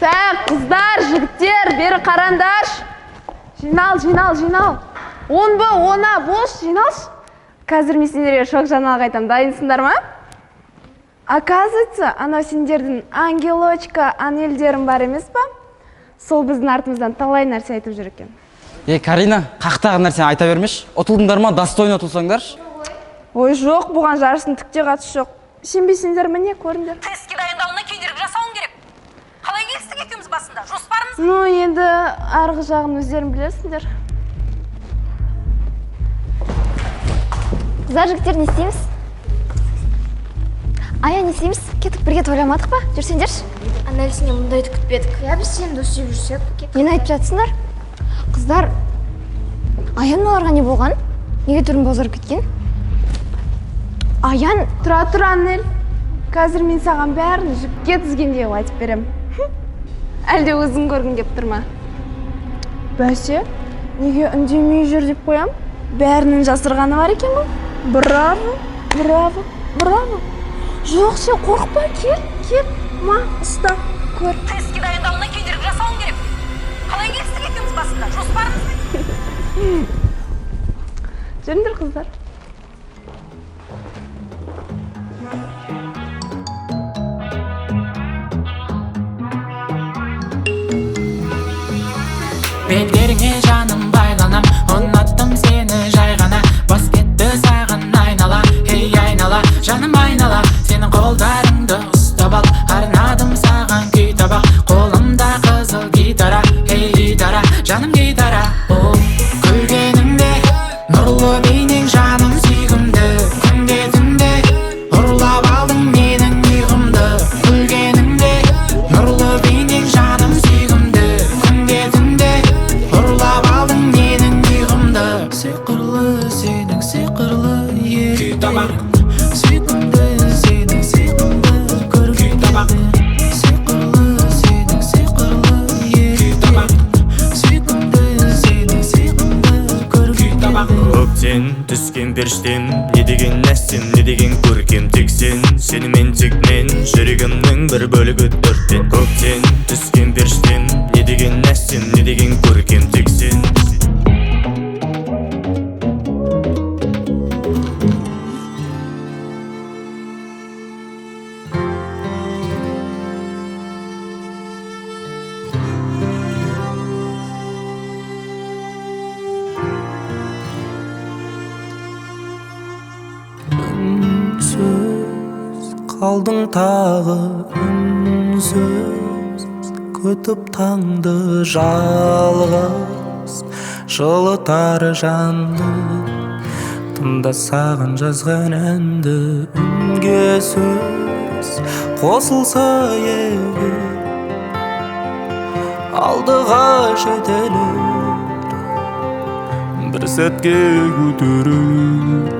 Так, қыздар, жігіттер, бері қараңдаршы. Жинал, жинал, жинал. 10 Б, 10 А, бош, жиналшы. Қазір мен сендерге шок жаңалық айтамын. Дайынсыңдар ма? Оказывается, анау сендердің ангелочка, анелдерің бар емес па? Сол біздің артымыздан талай нәрсе айтып жүр екен. Е, Карина, қақтағы нәрсені айта бермеші. Ұтылдыңдар ма, достойно ұтылсаңдаршы. Ой, жоқ, бұған жарыстың түк те қатысы жоқ. Сенбесеңдер, міне, көріңдер. Тестке дайындалуына кедергі жасауың керек. Қалай келістік екеуміз басында? Жоспарымыз Ну, енді арғы жағын өздерің білесіңдер. Қыздар, жігіттер, не істейміз? Ая, не істейміз? Кетіп бірге тойламадық па? Жүрсеңдерші. Анель, сенен мұндайды күтпедік. Иә, біз сені дос деп жүрсек. Нені айтып жатсыңдар? Қыздар, Аян оларға не болған? Неге түрін бозарып кеткен? Аян, Тұра тұр, Анель. Қазір мен саған бәрін жіпке тізгендей қылып айтып берем. Әлде өзің көргің кеп тұр ма? Бәсе, неге үндемей жүр деп қоям? Бәрінің жасырғаны бар екен ғой. Браво, браво, браво. Жоқ, сен қорықпа, кел, кел. Ма, ұста, көр. Тестке дайындалуына кедергі жасауың керек. Қалай келістік екеуміз басында? Жоспарымыз Жүріңдер, қыздар. Беттеріңе жаным байланам, ұнаттым сені жай ғана. Бас кетті саған айнала, ей айнала, жаным айнала. Сенің қолдарыңды ұстап ал, арнадым саған күй табақ. Қолымда қызыл гитара, ей гитара, жаным гитара. О, күлгеніңде нұрлы бейнең жаным сүйкімді. Күнде түнде ұрлап алдың менің ұйқымды. Күлгеніңде нұрлы бейнең жаным сүйкімді. Күнде түнде ұрлап алдың менің ұйқымды. Сиқырлы сенің сиқырлы еректерің, сүйкімді сенің сиқымды көргендерің. Сиқырлы сенің сиқырлы еректерің, сүйкімді сенің сиқымды көргендерің. Көктен түскен періштем, не деген әсем, не деген көркем. Тек сен, сенімен тек мен, жүрегімнің бір бөлігі төрттен. Көктен түскен періштем, не деген әсем, не деген көркем. Тек сен. Үнсіз қалдың тағы, үнсіз күтіп таңды, жалғыз жылытар жанды. Тыңда саған жазған әнді, үнге сөз қосылса егер, алдыға жетелер бір сәтке көтеріп.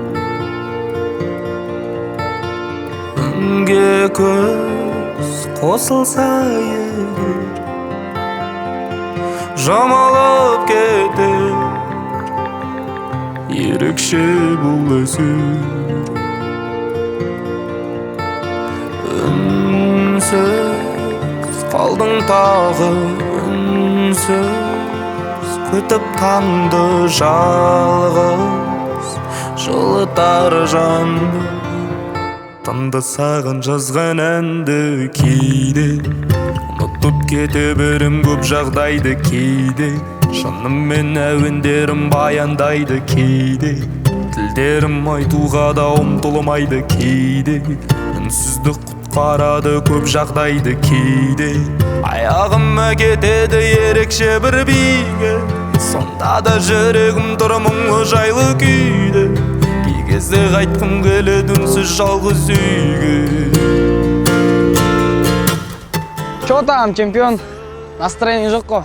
Үнге көз қосылса егер, жамалып кетер ерекше бұл әсер. Үнсіз қалдың тағы, үнсіз күтіп таңды, жалғыз жылытар жанды. Тыңда саған жазған әнді, кейде ұмытып кете берем көп жағдайды. Кейде шынымен әуендерім баяндайды, кейде тілдерім айтуға да ұмтылмайды. Кейде үнсіздік құтқарады көп жағдайды, кейде аяғым кетеді ерекше бір биге. Сонда да жүрегім тұр мұңлы жайлы күйде, кей кезде қайтқым келеді үнсіз жалғыз үйге. Че там, чемпион? Настроение жоқ қой?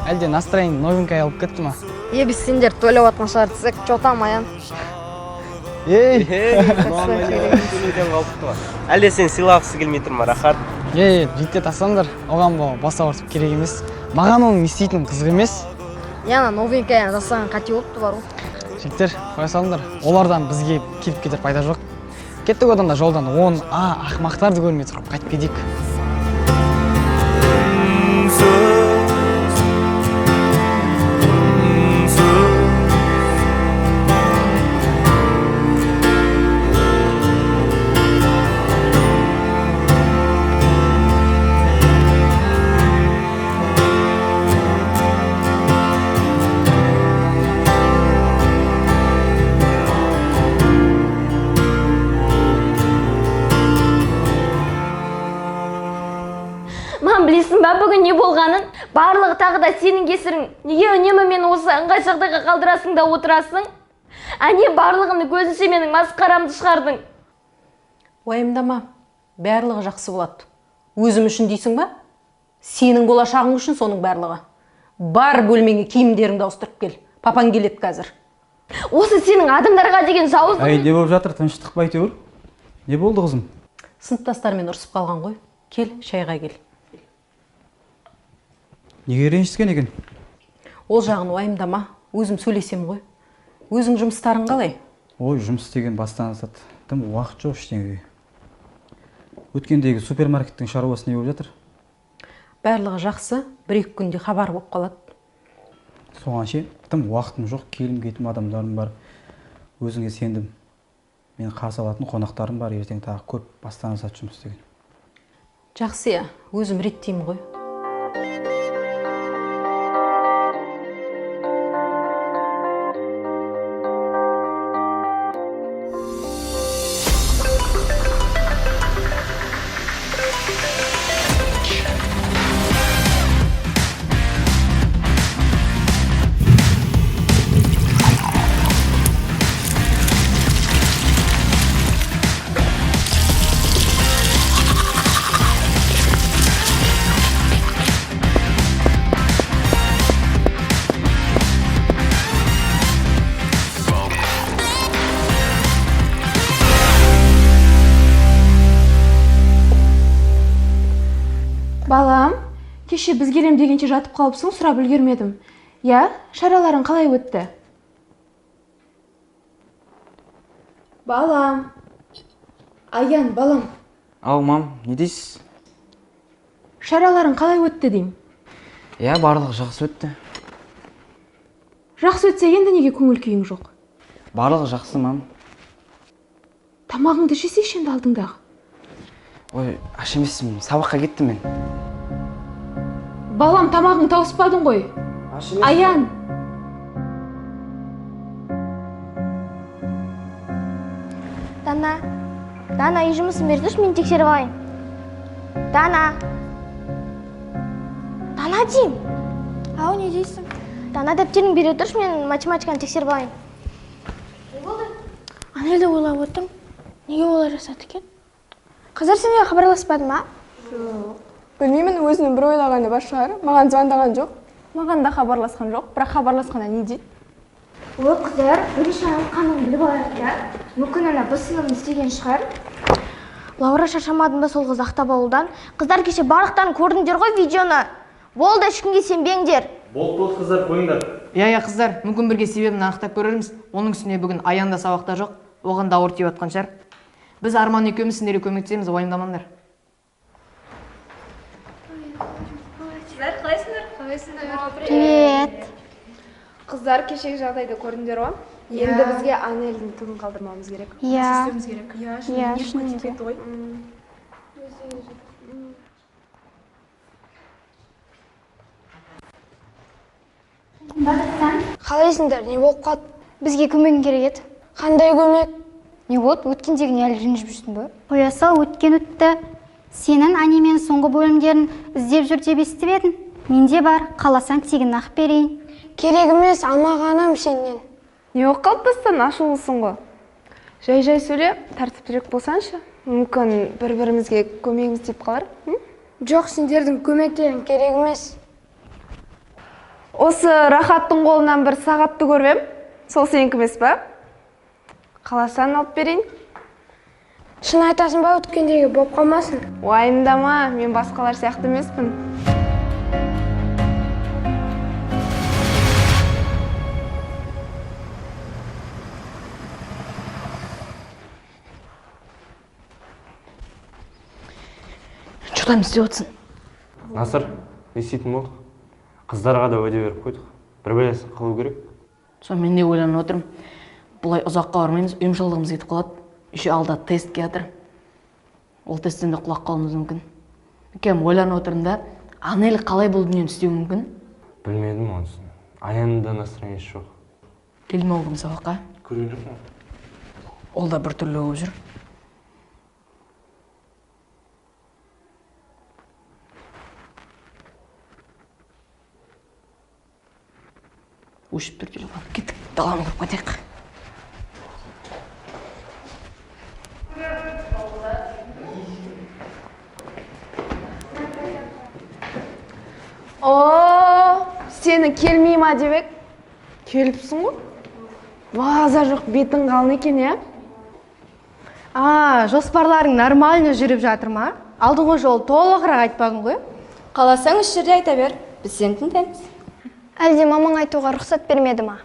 Әлде настроение новенькая алып кетті ма? Е, біз сендер тойлап жатқан шығар десек, че там, Аян? Ей! Әлде сен сыйлағысы келмей тұр ма, Рахат? Ей, жігіттер, тастаңдар. Оған бұл бас ауыртып керек емес. Маған оның не істейтіні қызық емес. Е, ана новенькая жасаған қате болыпты бар ғой. Жігіттер, қоя салыңдар. Олардан бізге келіп кетер пайда жоқ. Кеттік одан да жолдан 10 А ақымақтарды көрмей тұрып қайтып кетейік. Мам, білесің ба бүгін не болғанын? Барлығы тағы да сенің кесірің. Неге үнемі мені осы ыңғай жағдайға қалдырасың да отырасың? Әне барлығını көзінше менің масқарамды шығардың. Уайымдама, барлығы жақсы болады. Өзім үшін дейсің ба? Сенің болашағың үшін соның барлығы. Бар бөлмеңе киімдеріңді ауыстырып кел. Папаң келеді қазір. Осы сенің адамдарға деген жауыздың... Әй, не болып жатыр? Тыныштық па әйтеуір? Не болды қызым? Сыныптастармен ұрысып қалған ғой. Кел, шайға кел. Неге ренжіскен екен? Ол жағын уайымдама, өзім сөйлесем ғой. Өзің жұмыстарың қалай? Ой, жұмыс істеген бастан асады. Тым уақыт жоқ ештеңеге. Өткендегі супермаркеттің шаруасы не болып жатыр? Барлығы жақсы, бір-екі күнде хабар болып қалады. Соған ше, тым уақытым жоқ, келім-кетім адамдарым бар. Өзіңе сендім. Мен қарсы алатын қонақтарым бар, ертең тағы көп бастан асады жұмыс істеген. Жақсы, я, өзім реттеймін ғой. Балам, кеше біз келем дегенше жатып қалыпсың, сұрап үлгермедім. Я, шараларың қалай өтті? Балам, Аян, балам. Ау, мам, не дейсіз? Шараларың қалай өтті деймін? Я, барлығы жақсы өтті. Жақсы өтсе енді неге көңіл күйің жоқ? Барлығы жақсы, мам. Тамағыңды жесейші енді алдыңдағы. Ой, аш емеспін, сабаққа кеттім мен. Балам, тамағың тауыспадың ғой. Аян. Дана, Дана, үй жұмысын бері тұршы, мен тексеріп алайын. Дана. Дана деймін. Ау, не дейсің? Дана, дәптерін бере тұршы, мен математиканы тексеріп алайын. Не болды? Анельді ойлап отырмын. Неге олай жасады екен? Қыздар сенге хабарласпады ма? Жоқ. Білмеймін, өзінің бір ойлағаны бар шығар. Маған звондаған жоқ. Маған да хабарласқан жоқ, бірақ хабарласқанда не дейді? Ой, қыздар, бірінші қанын біліп алайық та. Мүмкін ана бір сыныбын істеген шығар. Лаура, шаршамадың ба сол қызды ақтап алудан? Қыздар, кеше барлықтарын көрдіңдер ғой видеоны. Болды, ешкімге сенбеңдер. Болды, қыздар, қойыңдар. Иә, қыздар, мүмкін бірге себебін анықтап көрерміз. Оның үстіне бүгін Аян да сабақта жоқ, оған да ауыр тиіп жатқан шығар. Біз Арман екеуміз сендерге көмектесеміз, уайымдамаңдар. Қыздар, қалайсыңдар? Қалайсыңдар? Привет. Қыздар, кешегі жағдайды көрдіңдер ғой? Енді бізге Анельдің түгін қалдырмауымыз керек. Иә. Істеуіміз керек. Иә, шынымен кетті ғой. Қалайсыңдар, не болып қалды? Бізге көмегің керек еді. Қандай көмек? Не болды, өткендегіне әлі ренжіп жүрсің бе? Қоя сал, өткен өтті. Сенің анименің соңғы бөлімдерін іздеп жүр деп естіп едім. Менде бар, қаласаң тегін ақ берейін. Керек емес, алмағаным сенен. Не болып қалды, бастан ашулысың ғой. Жай-жай сөйле, тәртіптірек болсаңшы. Мүмкін бір-бірімізге көмегіміз тиіп қалар. Жоқ, сендердің көмектерің керек емес. Осы Рахаттың қолынан бір сағатты көріп ем. Сол сенікі емес па? Қаласаң алып берейін. Шын айтасың ба, өткендегі болып қалмасын? Уайымдама, мен басқалар сияқты емеспін. Что там істеп отырсың? Насыр, не істейтін болдық? Қыздарға да уәде беріп қойдық. Бір бәлесін қылу керек. Сол мен де ойланып отырмын. Бұлай ұзаққа бармаймыз, ұйымшылдығымыз кетіп қалады. Еще алда тест келатыр. Ол тесттен де құлап қалуымыз мүмкін. Кем ойланып отырмын да, Анель қалай бұл дүниені істеуі мүмкін? Білмедім онысын. Аянның да настроениесі жоқ. Келді ме ол бүгін сабаққа? Көрген жоқпын. Ол да бір түрлі болып жүр. Өшіп тұр телефон. Кеттік, даланы көріп қайтайық. О, сені келмей ма деп ек? Келіпсің ғой. База жоқ, бетің қалын екен, иә? А, жоспарларың нормально жүріп жатыр ма? Алдыңғы жолы толығырақ айтпадың ғой. Қаласаң үш жерде айта бер, біз сені тыңдаймыз. Әлде мамаң айтуға рұқсат бермеді ма?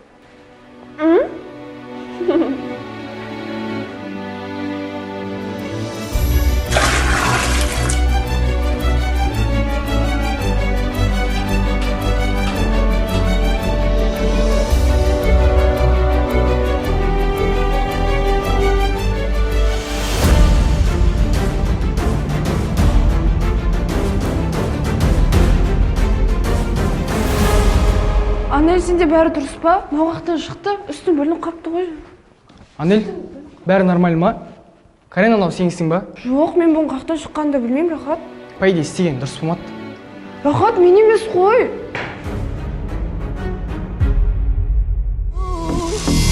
Анель, сенде бәрі дұрыс па? Мынау шықты, үстің бүлініп қапты ғой. Анель, бәрі нормально ма? Карина, анау сенсің ба? Жоқ, мен бұның қаяқтан шыққанын да білмеймін, Рахат. По идее, істеген дұрыс болмады. Рахат, мен емес қой.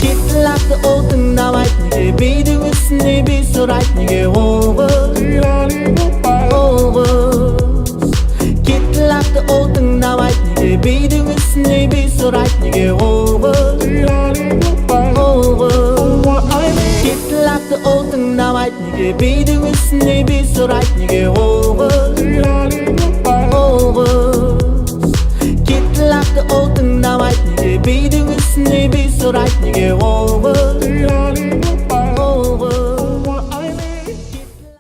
Кетті лақты ол тыңдамайды, неге бидің үстіне би сұрайды, неге ол қыз, ол қыз. Кетті лақты ол тыңдамайды, неге бидің үстіне би сұрайды, неге ол қыз, ол қыз. Кетті лақты ол тыңдамайды, неге бидің үстіне би сұрайды, неге ол қыз, ол қыз. Кетті лақты ол тыңдамайды, неге бидің үстіне би сұрайды, неге